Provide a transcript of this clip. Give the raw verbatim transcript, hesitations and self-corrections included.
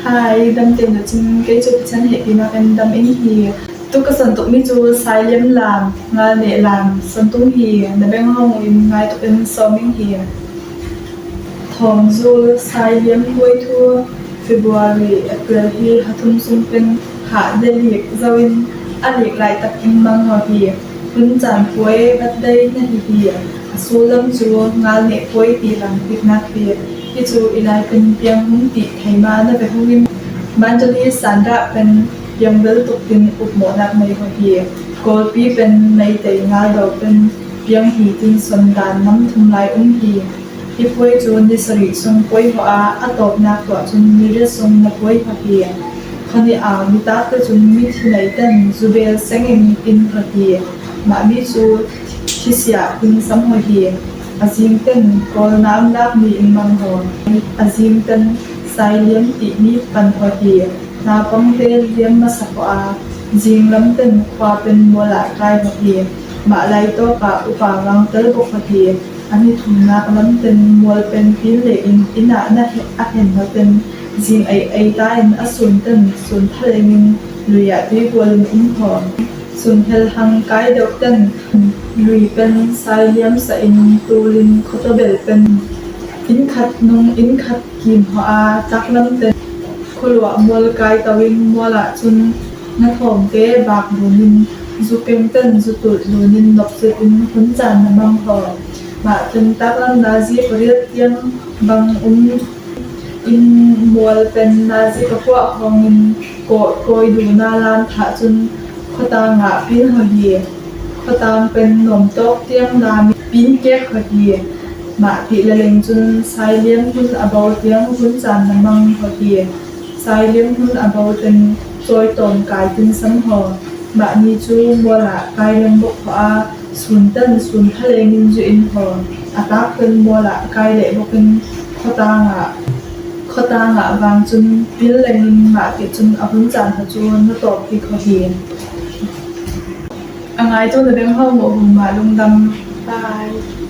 Hi, dam tei na chin, kei chu Pi Chan Hei Pi Mak in dam ing hi. Tu ka son tuk mi chu Sailiam Lam, Ngalneh Lam, son tung hi, na beng hong in ngai tuk in sawm ing hi. Thawmzul Sailiam Puai thu. February, April hi ha thum sung pen ha de lik zo in, a lik lai tak in mang haw hi. Hun chan puai vat dai na hi hi. A sullam chu Ngalneh Puai ti lang tikna hi. Hi chu i lai pen piang hung ti thei ma na ve hung in, Mandalay sandah pen piang bel tuk tin upmawhnak nei haw hi. Kawlpi pen Meitei ngal do pen piang hi tin son dan nam thum lai um hi. Hi puai chu ni sarih sung puai haw a, a tawpna tuah chun ni riat sung na puai haw hi. Khaw nih a nitak te chun mithi nei ten zu bel seng in in haw hi. Mah mi chu thisia hun sam haw hi. A zing ten Kawl nam lak mi in mang haw. A zing ten Sailiam tih mi pan haw hi. Naupangte liam masa haw a, zing lam ten khua pen mual ah kai haw hi. Mah lai tawk ah upa vang tel bawk haw hi. A ni thumnak lam ten mual pen pin le in, in ah na he, a hen haw ten zing ei ei ta in a sun ten sun thaleng in lui ah tui gual in um haw. Sun hel hang kai deuh ten lui pen Sailiam sa in tul in khotobel pen inn khat nung inn khat kim haw a, taklam ten khualuah mual kai to in mual ah chun na thawmte bak lun in zu peng ten zu tulh lun in nop zet in hun chan na mang haw. Mah ten taklam nazi pariat tiang bang um in mual pen nazi pakua hawng in kawi, kawi duna lan thah chun khotang ah pin haw hi. Khotang pen nuam tawk tiang lam in pin kek haw hi. Mah tih la leng chun Sailiam hun a bo tiang hun chan na mang haw hi. Sailiam hun a bo ten chawi tawm kai tin sam haw. Mah ni chu mual ah kai leng bawk haw a, sun ten sun thaleng in zu in haw. A tak ten mual ah kai leh bawk in khotang ah, khotang ah vang chun pin leng in mah tih chun a hun chan haw chu na tawp kik haw hi. A ngaitu na beng haw mawh hun mah lungdam. Bye.